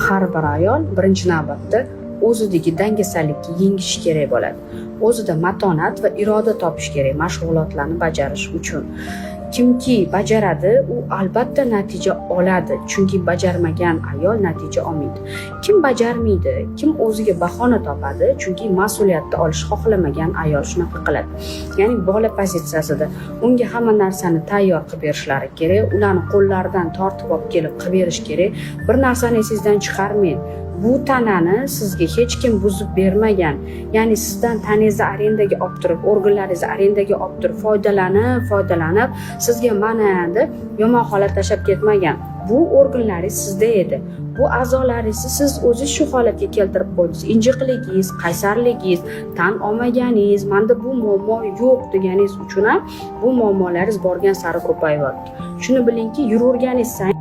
Har bir ayol birinchi navbatda o'zidagi dangasalikni yengishi kerak bo'ladi. O'zida matonat va iroda topish kerak mashg'ulotlarni bajarish uchun. Kimki bajaradi, u albatta natija oladi, chunki bajarmagan ayol natija olmaydi. Kim bajarmaydi, kim o'ziga bahona topadi, chunki mas'uliyatni olish xohlamagan ayol shunaqa qiladi. Ya'ni bola pozitsiyasida unga hamma narsani tayyor qilib berishlari kerak, ularni qo'llaridan tortib olib kelib qilib berish kerak. Bir narsani esingizdan chiqarmang: bu tanani sizga hech kim buzib bermagan. Ya'ni sizdan tanangizni arendaga olib turib, organlaringizni arendaga olib turib, foydalanib foydalanib sizga mana deb yomon holat tashlab ketmagan. Bu organlaringiz sizda edi, bu a'zolaringizni siz o'zingiz shu holatga keltirib qo'ydingiz. Injiqligingiz, qaysarligingiz, tan olmaganingiz, "Manda bu muammo yo'q" deganingiz uchun ham bu muammolaringiz borgan sari ko'payyapti. Shuni bilingki, yuraverganingiz sayin